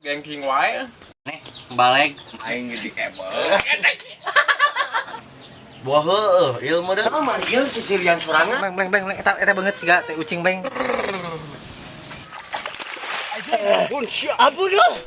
Gengking wae. Nih, balik. Aing di ebel. Buah heueuh, ilmu deh. Sama ieu sisirian sorangan. Bleng bleng bleng bleng eta eta beungeut siga teh ucing bleng. Ampun, ampun dong.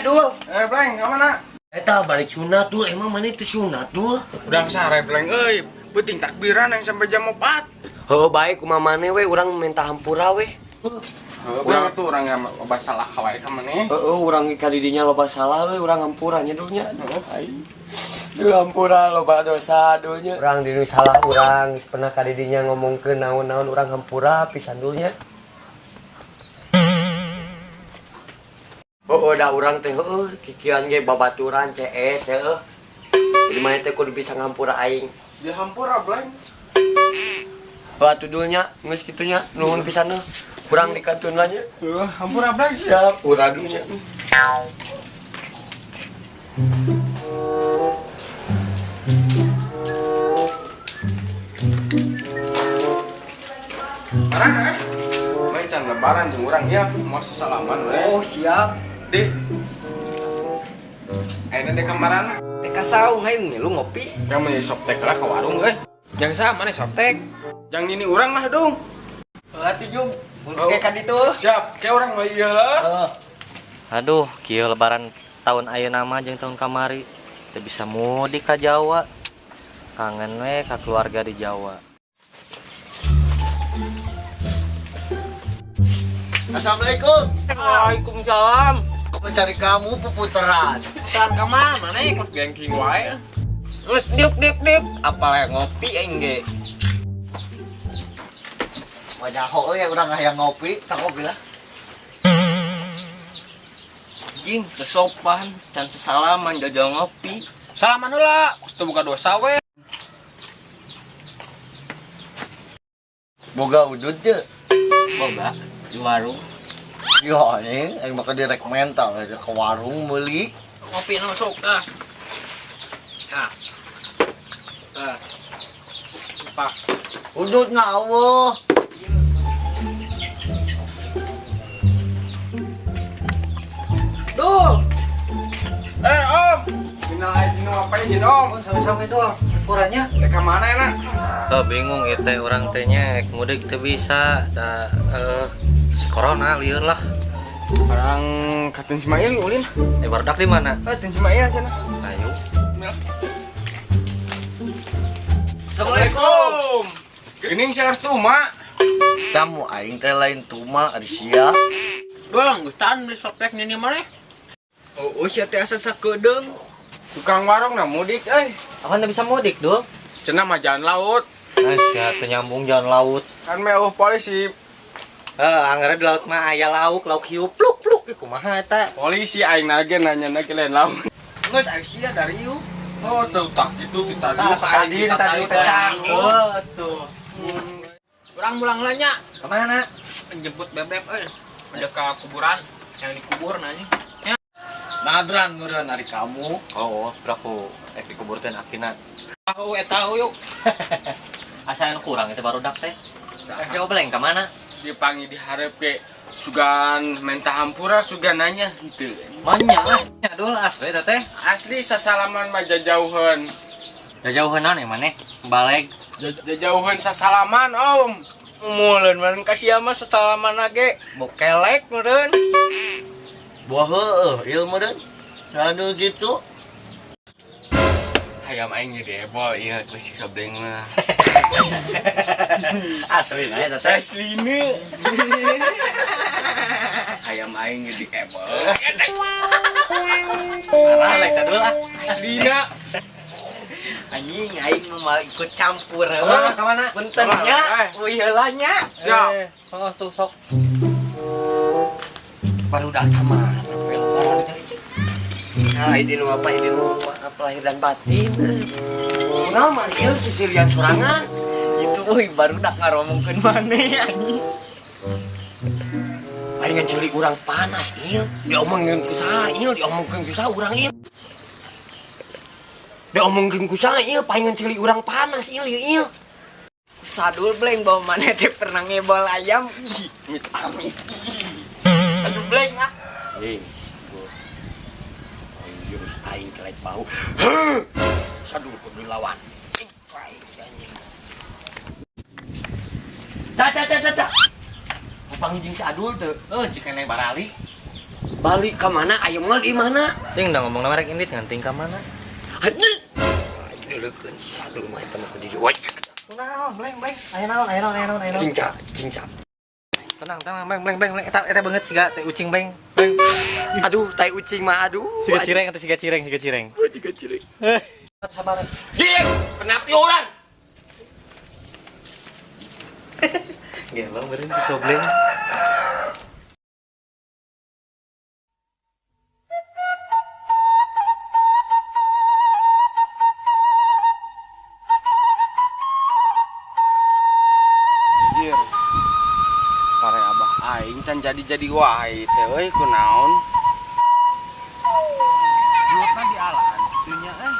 Dul. Bleng, ka mana? Eta balik sunat dul, emang mana itu sunat dul? Udah sare bleng euy. Penting takbiran yang sampai jam 4. Heuh baik kumaha maneh we urang minta hampura we. Urang tuh urang yang loba salah ka wae ka maneh. Heeh, urang ka didinya loba salah euy, urang hampura nya dulnya. Aing. Duh hampura loba dosa dulnya. Urang dinu salah urang geus pernah ka didinya ngomongkeun naon-naon urang hampura pisan dulnya. Heeh, da urang teh heueuh kikian ge babaturan CS heueuh. Jadi maneh teh kudu bisa ngampura aing. Di hampura bleng. Batu dulnya, geus kitu nya, nuhun pisan heuh. Kurang dikantun lah nya. Heuh, hampura bleng. Siap, urang dulnya. Lebaran eh. Main can lebaran jeung urang ieu mau sesalaman we. Oh, siap. Di. Ayeuna dek kamarana? Dek ka saung hayu milu ngopi. Yang meni softtek lah ke warung euy. Jangan sama nih softtek. Jang nini urang lah dong. Heuh atuh jung. Mun ke ka ditu. Siap, ke urang mah ieu lah. Aduh, kieu lebaran tahun ayeuna mah jeung tahun kamari. Teu bisa mudik ka Jawa. Kangen we ka keluarga di Jawa. Assalamualaikum. Waalaikumsalam. Aku mencari kamu puputeran. Putaran ke mana mana ikut Gengking wae. Terus diuk diuk diuk. Apalah ngopi aing ge. Wajah euy yang urang hayang ngopi, tak ngopi lah. Jing, teu sopan, can sesalaman jajal ngopi. Salaman heula, kustu boga dosa we. Boga udud teu. Boga di warung. Yo anjing, aing maka direk mental ke warung meuli. Ngopi nu sok tah. Tah. Tah. Pak. Udud ngaweuh. Dul. Om. Minal aidin apa izin Om? Sampai-sampai doang ukurannya. Dek ka mana enak? Oh, bingung ieu teh urang teh nya ek mudik teu bisa da si corona lieur lah. Orang Katin Ismail ulin. Barudak di mana? Katin Ismail cenah. Ayo. Assalamualaikum. Geuning siar tuma. Tamu aing teh lain tuma ari sia. Doang, geus beli softtek nini maneh. Oh, sia teh asa sakedeung. Tukang warung na mudik euy. Apa teu bisa mudik, Dul? Cenah mah jalan laut. Ah, sia teu nyambung jalan laut. Kan meh eueuh polisi. Anggar di laut mah aya lauk, lauk hiu pluk pluk kumaha eta? Polisi aing nage nanya nage lain laut. Geus ari sia dari yuk. Oh, tuh tak gitu kita Tadi tadi teh cangkeul tuh. Urang mulang lah nya. Kemana? Jemput bebek euy. Udah ke kuburan yang dikubur nanya. Ya. Nadran meureun ari kamu. Oh, beraku ek dikuburkeun akina. Tahu eta yuk. Asa anu kurang itu barudak teh. Jawab beleng ka mana? Dipanggil diharap ke sugan menta hampura sugan nanya henteu. Manya lah, nya dul asli eta teh. Asli sasalaman mah jajauheun. Jajauheun naon ya maneh? Baleg. Jajauheun sasalaman, Om. Muleun meureun ka sia mah sesalaman ge. Bokelek meureun. Buah heueuh, ilmu deun. Anu gitu. Hayam aing ge debol ieu ku si kableng mah. Asli na eta teh. Asline. Hayam aing ge diebol. Parah lek sadul ah. Aslina. Anjing aing mah ikut campur. Kemana kemana? Punten nya, euy heula nya. Siap. Oh, tuh sok. Barudak ka mana we lebaran teh? Nah, ini nu apa ini nu maaf lahir dan batin. Kunaon mah ieu sisirian sorangan. Gitu. Euy barudak ngaromongkeun maneh anjing. Aing ceuli urang panas ieu, diomongkeun ku saha ieu, diomongkeun ku saha urang ieu. Diomongkeun ku saha ieu, paingan ceuli urang panas ieu ieu. Sadul bleng bawa maneh teh pernah ngebol ayam. Ih, amit. Ayo bleng ah. Anjing. Jurus aing kelek bau. Sadul kudu lawan. Aing si anjing. Ca ca ca ca. Upang jeung si Adul teu. Oh, jika naik barali. Balik ka mana? Ayo mah di mana? Ting dah ngomong merek indit nganting ka mana? Anjing. Aing deuleukeun si Sadul mah eta mah ku diri. Woi. Kunaon, bleng bleng. Aya naon, aya naon, aya naon, aya naon. Cingca, cingca. Tenang, tenang, bleng bleng bleng bleng. Eta eta beungeut siga teh ucing bleng. Bleng. Aduh, tai ucing mah aduh. Siga cireng atau siga cireng, siga cireng. Siga cireng. Sabar. Jing, kenapa orang? Gelo beureun si Sobleng. Anjir. Pare abah aing can jadi-jadi wae teh euy kunaon. Duitna dialaan kitu nya euy.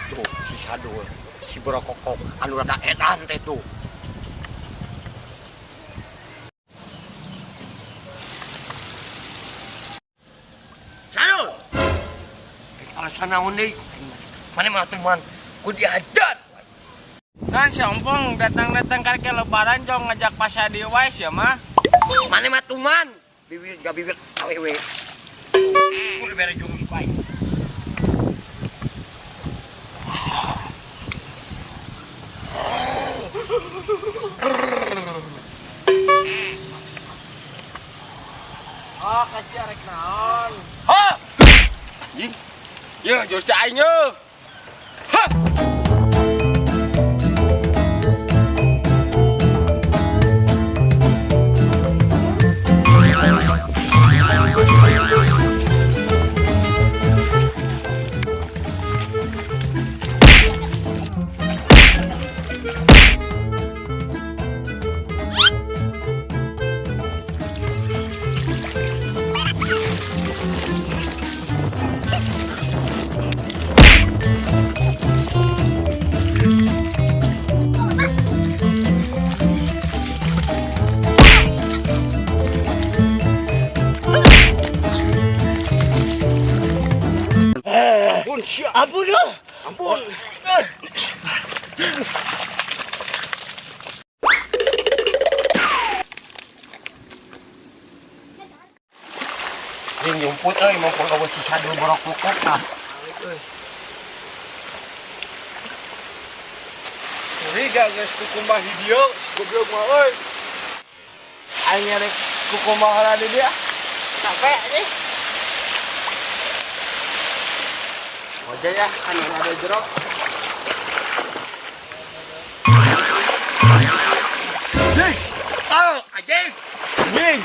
Tuh, si Sadul, si Borokokok, anu rada edan teh tuh. Sadul! Alasan naon deui? Mana mah teman, ku diajar. Kan si Ompong datang-datang karek lebaran jong ngajak pasadi wae sia mah. Mana mah tuman? Bibir ga bibir awewe. Ku dibere jurus ku aing. Oh, kasih arek naon. Ha! Anjing. Ye, jurus teh aing ye. Ha! Ampun, ampun, ampun. Ini nyumput euy, mau kalau si Sadul borokokok ah. Curiga geus kukumbah di dieu, si goblok mah euy. Aing rek kukumbah heula di dieu. Capek anjing. Aja ya, kan ada jeruk. Oh, anjing. Anjing.